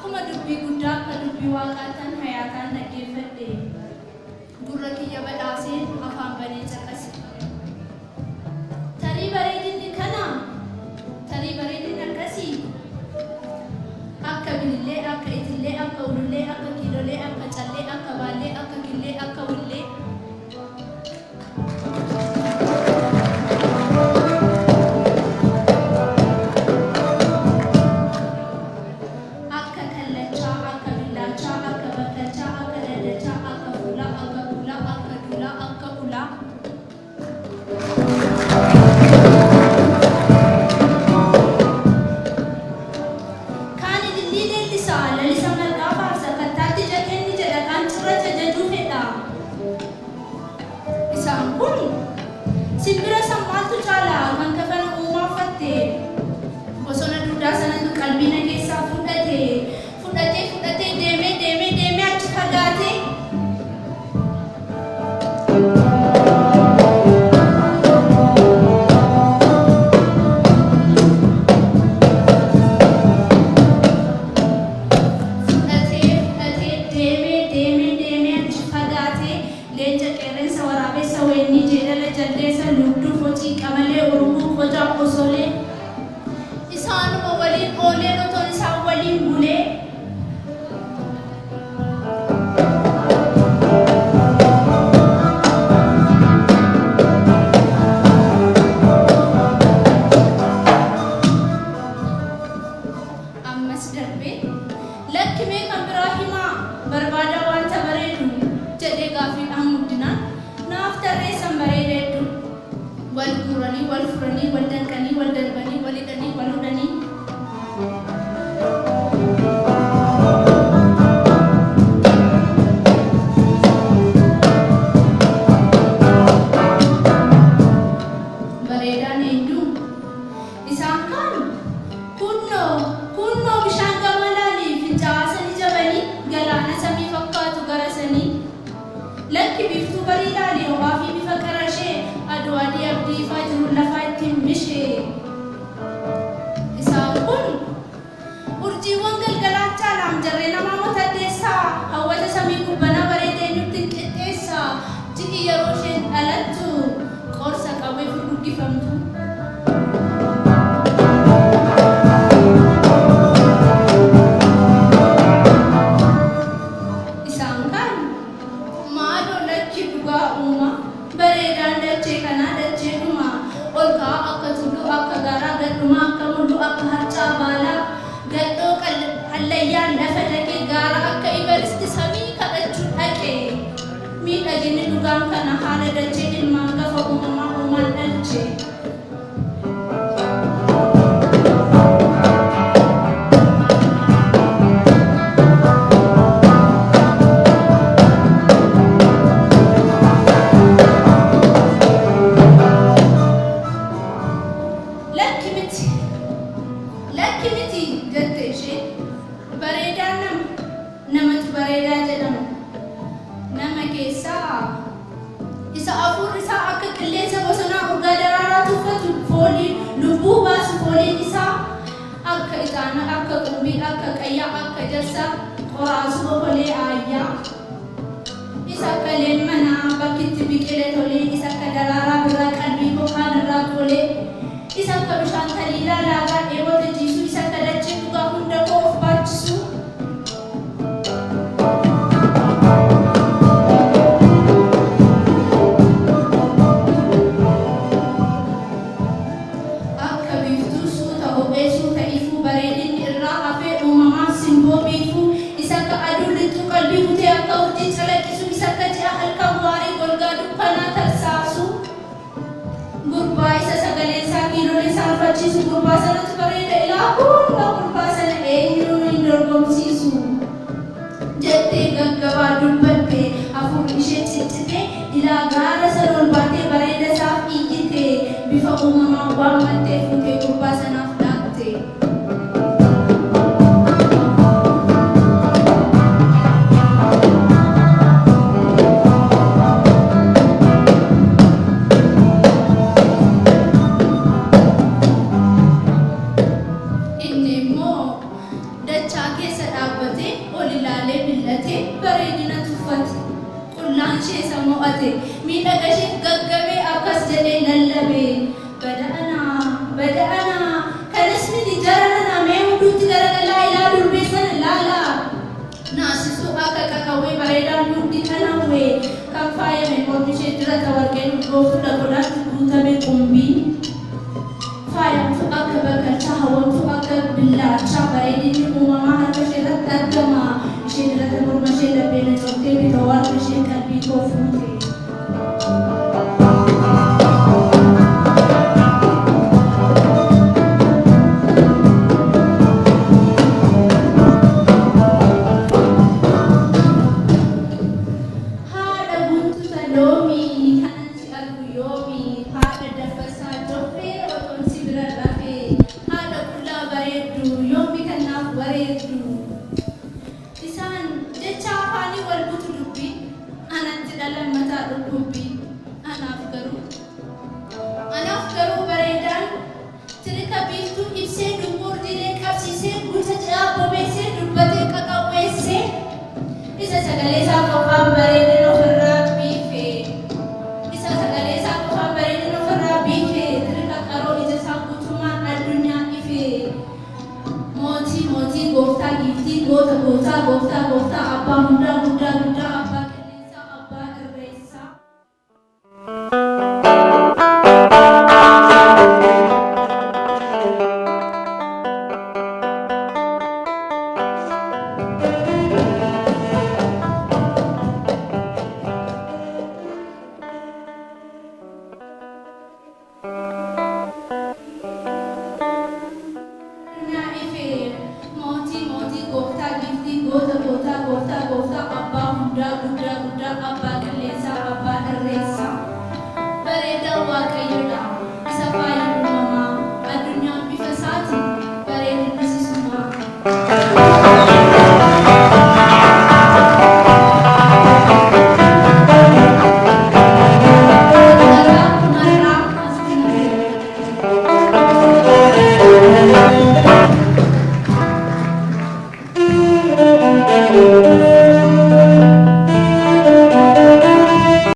Akkuma dubbii guddaa akka dubbii waaqaattan hayaataan dhaggeeffadhe. Gurra kiyya badhaaseen afaan banee caqase. Tarii bareedinni kanaa? Tarii bareedinni akkasii? Akka bilillee, akka itillee, akka ulullee, akka kiilolee, akka callee, akka baallee, akka killee, akka wullee. Akka kallachaa, akka billaachaa, akka bakkalchaa, akka daddachaa, akka fuulaa, akka kuulaa, akka duulaa, akka ulaa. Kaan ilillii leellisa, lalisa margaa faarsa, kattaatti ija kenni jedha, kaan cirracha jajuu fedha. Isaan kun simbira san maaltu caala kan kafana uumaa uffatte? Bosona duudaa sanatu qalbii na keessaa fudhate. Fudhatee fudhatee deemee deemee deemee achi fagaate. Fudhatee fudhatee deemee deemee deemee achi fagaate. Leenca, qeerrensa, waraabessa, weennii, jeedala, jaldeessa, luugduu, focii, qamalee, urunguu, qocaa, osolee. Isaanuma waliin ooleen otoon isaan waliin bulee. Ammas darbee, Lakki mee kan biraa himaa, barbaadaa wanta bareedu, jedhee gaaffiidhaan muddinaan, naaf tarreessan bareeda hedduu. Wal guuranii, wal furanii, wal danqanii, wal darbanii, wal hidhanii, wal hudhanii. Bareedaan hedduu. Isaan kaan, Kunnoo, kuunnoo bishaan gama laali, fincaa'aa sani jabanii, galaana samii fakkaatu gara sanii. Lakki biiftuu barii laali, ho'aa fi bifa qara ishee, aduu adii abdii ifaa jiruun lafaa ittiin mishe. Isaan kun, urjiiwwan galgalaa caalaam jarreen hamaa mata addeessaa, hawwata samii gubbanaa bareeda eenyutti hin qixxeessa, ji'i yeroo isheen dhalattu qorsa qawwee furguggifamtu. Isaan kaan, Maaloo lakki dhugaa uumaa, bareedaan dachee kanaa dachee dhumaa, ol ka'aa akka tulluu akka gaaraa, gad dhumaa akka mulluu akka harcaa baalaa, gadhoo hallayyaa lafa dakee, gaara akka Ivarist samii kadhachuu dhaqe. Miidhaginni dhugaan kana haala dachee ilma angafa uumamaa uumaan dhalche. Lakki miti, lakki miti jette isheen. Bareedaan nama, namatu bareedaa jedhama. Nama keessaa Isa afuurri isaa akka qilleensa bosonaa urgaa daraaraa tuffatu, foolii lubbuu baasu fooliin isaa akka ixaanaa, akka qumbii, akka qayyaa, akka jarsa qoraasuu okolee aayyaa. Isa akka leemmanaa bakki itti biqile tolee, isa akka daraaraa birraa qalbii koo kaan irraa qolee, isa akka bishaan taliilaa laagaa dheebote jiisuu, isa akka dachee dhugaa hunda koo of baachisuu. Akka biiftuu suuta ho'ee suuta ifuu bareedinni irraa hafee uumamaaf simboo biifuu isa akka aduu lixxuu qalbii butee akka urjii calaqqisu isa akka ji'a halkan waarii golgaa dukkanaa tarsaasu Gurbaa isa sagaleen isaa kiilolee saalfachiisu gurbaa sanatu bareeda ilaa kuunnoo gurbaa sana eenyuunuu hin dorgomsiisu jettee gaggabaa dubbatte hafuurri ishee ciccitee ilaa gaara sana ol baatee bareeda isaaf iyyite bifa uumamaan waammattee fuutee gurbaa sanaaf laatte. Inni immoo dachaa keessa dhaabbate. Bareedina tuffate. Qullaan ishee isa mo'ate. Miidhaga isheef gaggabee akkas jedhee lallabe. Bada anaa, bada anaa, kanas miti jara nana mee hunduutti garagalaa ilaa durbee sana laalaa. Naasisuu akka qaqawwee bareedaan hundi kan hawwe kan faayame mormi ishee dirata warqeen urgooftuudha godaatti guutame qumbii. Faayamtuu akka bakkalchaa hawwamtuu akka billaachaa bareedinni uumamaa harka ishee irratti argama. Ishee dirata morma ishee laphee na coktee bitawoo harka ishee qalbii koo fuute. Haadha guntuta loomii kanan si argu yoomi haadha dabbasaa joffee otoon si bira rafee haadha qullaa bareeddu yoomi kan naaf wareegdu. Isaan jecha afaanii wal butu dubbii anatti dhalan mataa dhukkubbii anaaf garuu anaaf garuu bareedaan tirika biiftuu ibsee dungoo urjiilee qabsiisee guca ji'aa bobeessee dubbatee qaqawweessee isa sagalee isaa qofaan bareedina ofirraa biife isa sagalee isaa qofaan bareedina ofirraa biife tirika qaroo ija isaa guutummaan addunyaa ife. Mootii mootii gooftaa giiftii goota gootaa gooftaa gooftaa abbaa hundaa guddaa guddaa abbaa qilleensaa abbaa irreessaa. Addunyaa ife. Mootii mootii gooftaa giiftii goota gootaa gooftaa gooftaa abbaa hundaa guddaa